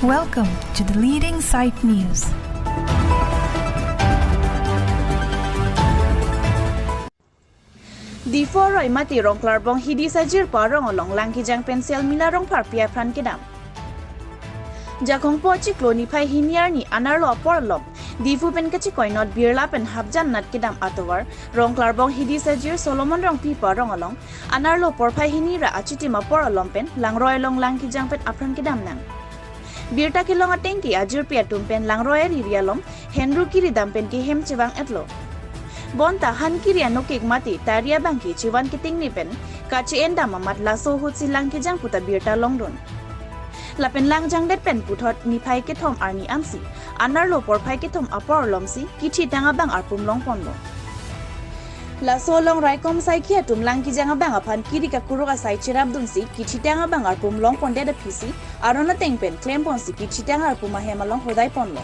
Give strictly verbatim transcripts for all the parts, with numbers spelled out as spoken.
Welcome to the leading site news. Diphu aroi mate Rongklarbong Hidi Sajir pu arong along lang kejang pen Selmila Rongpharpi apran kedam. Jakhong po chiklo niphai hini arni anerlo apor along Diphu pen kachikoinot birla pen hapjan nat kedam atovar Rongklarbong Hidi Sajir Solomon Rongpi pu arong along anerlo porphai hini ra achitim apor along pen langroi along lang kejang pen apran kedam nang. Birta kelong ateng ke ajirpi atum pen langroi ariri along henru kiri dam pen kehem chevang-etlo. Bonta han kiri anokek mate tari abang ke chevan keting ni pen kache-en dam amat laso ahutsi lang kejang puta birta longdun. Lapen lang jangdet pen puthot niphai kethom arni ansi anerlo porphai kethom apor alongsi kithitang abang arpum longponlo. Laso along raikom saikhi atum lang kejang abang aphan kiri kakuruk asai cherapdunsi kithitang abang arpum longpondet aphisi aron ateng pen klemponsi kithitang arpum ahem along hodaiponlo.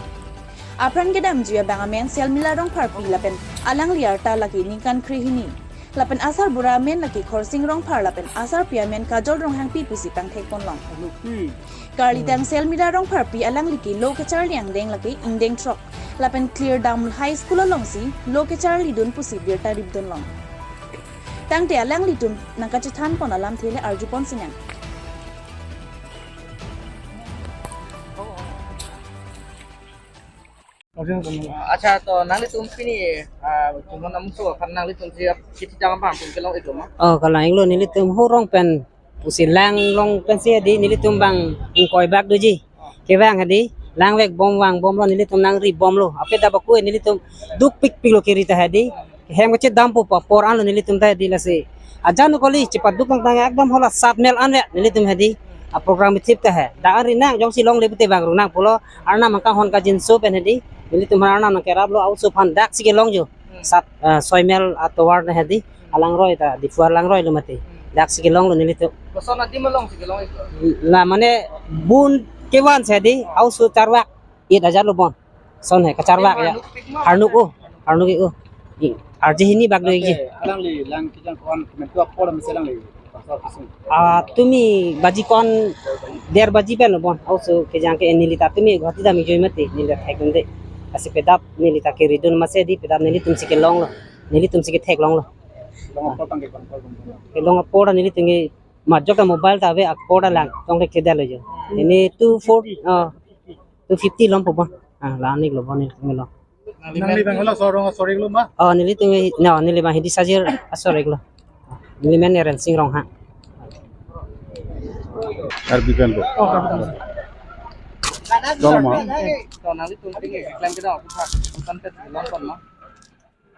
Apran kedamji abang amen Selmila Rongpharpi lapen alangli arta lake ningkan krehini. Lapen asarbura amen lake Khorsing Rongphar lapen asarpi amen Kajol Ronghangpi pusi pangthekponlong. Karlitang Selmila Rongpharpi alangli ke lo kacharli angdeng lake ingdeng throk. Lapen Klirdamul High School alongsi lo kacharlidun pusi birta ripdunlong. Tangte alanglitum nangkachethanpon alamthe le arjuponsinang. Accha, to nanglitum pini, ah, Chunghon amuso aphan nanglitum si kithitang abang arpum kelong-iklo ma? Oh, kelong-iklo, nelitum hurong pen pusi lang long pensi hedi nelitum bang ingkoi bak doji. Kevang hedi, langvek bom vangbomlo, nelitum nangribomlo. Aphi dak baku nelitum dukpikpiklo kiri ta hedi. Hem kachedampo pu apor anlo nelitum ta hedi lasi. Ajanu kali chepaduk tangtang ekdom hala sat mel anve nelitum hedi. A program thip ta he. Dak anri nang jongsi longle pute bang runang pulo. Arnam angkang hon kajinso pen hedi. Nelitum arnam nangkeraplo, a-oso aphan daksi kelong jo. Sat, ah, soi mel atovar na hedi. Alangroi ta Diphu alangroi lo mate. Daksi kelonglo nelitum. Koson adim alongsi kelong-iklo? La mane bun kevan si hedi, a-oso charvak. It ajar lo bon. Son he, kacharvak ya. Harnuk o, harnuk o. I, arje hini bak doji. Alangli lang kejang ko-an kemen tu apor mese alangli. Pasal kisung. Ah, tumi baji ko-an der baji pen lo bon. A-oso kejang ke neli ta tumi Guwahati dam-ik joi mate, neli ta thek dunde. Lasi pedap neli ta keridun mase hedi, pedap nelitum si kelonglo. Nelitum si ketheklonglo. Long apor tangke kon kon. Kelong apor nelitum ke majok ta mobile ta ave apor ta lang tong ke kedal jo. Ini two four, ah, two fifty lom po bon. Ah, la-an-iklo bon nelitum lo. Nangli bang hala sorong asor-iklo ma? Oh, nelitum, no, neli bang Hidi Sajir asor-iklo. Neli men Rensing Ronghang. Karbi pen po. Oh, Karbi pen. Tolong ma. To nanglitum tinggi klaim kedam aphan kontan pet longpon ma?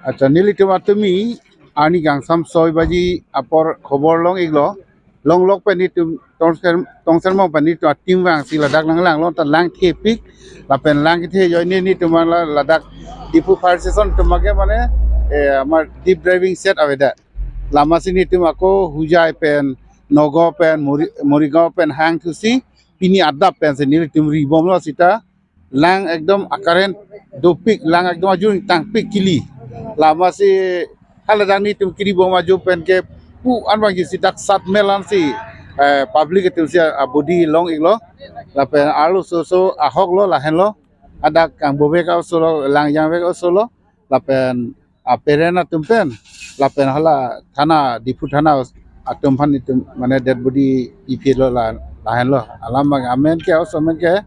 Accha, nelitum atumi arni kangsam soi baji apor khobor long-iklo. Longlok pen nelitum Tongser, Tongser Mong pen nelitum a-team vangsi ladak lang langlong ta lang thepik. Lapen lang kethe joi ne nelitum la ladak Diphu Fire Station atum abang ke mane, eh, amar deep diving set avedet. Lama si nelitum ako Hojai pen, Nagaon pen, Mori-, Morigaon pen hangthusi pini adap pensi nelitum ribomlo seta lang ekdom a-current dopik, lang ekdom ajun tangpik kili. Lama si haladak nelitum keribom ajo pen ke pu an bang isi dak sat mel ansi, eh, public atum si a-body long-iklo. Lapen arlo so so ahok lo lahenlo. Adak kang bovek a-oso lo, lang jangvek a-oso lo. Lapen a-parent atum pen, lapen hala thana, Diphu thana atum aphan itum mane dead body ipilo la, lahenlo. Alam bang amen ke, a-oso amen ke,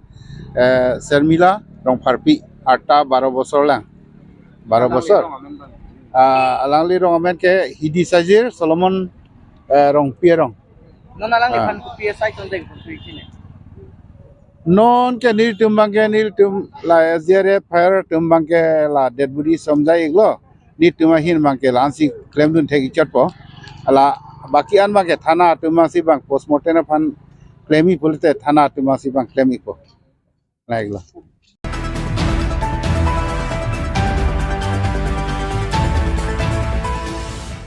eh, Sermila Rongpharpi, arta baro bosor lang. Baro bosor. Ah, alangli rong amen ke Hidi Sajir Solomon, eh, Rongpi arong. Non alangliphan kopi asai tondeng pon tu ikine. Non ke nelitum abang ke nelitum la S D R F fire atum abang ke la dead body somjai-iklo. Nelitum ahin abang ke la-ansi klemdun thek-ik chotpo. Hala baki an abang ke thana atum abang si bang postmortem aphan klem-ik pulote thana atum abang si bang klem-ikpo. Lahenlo.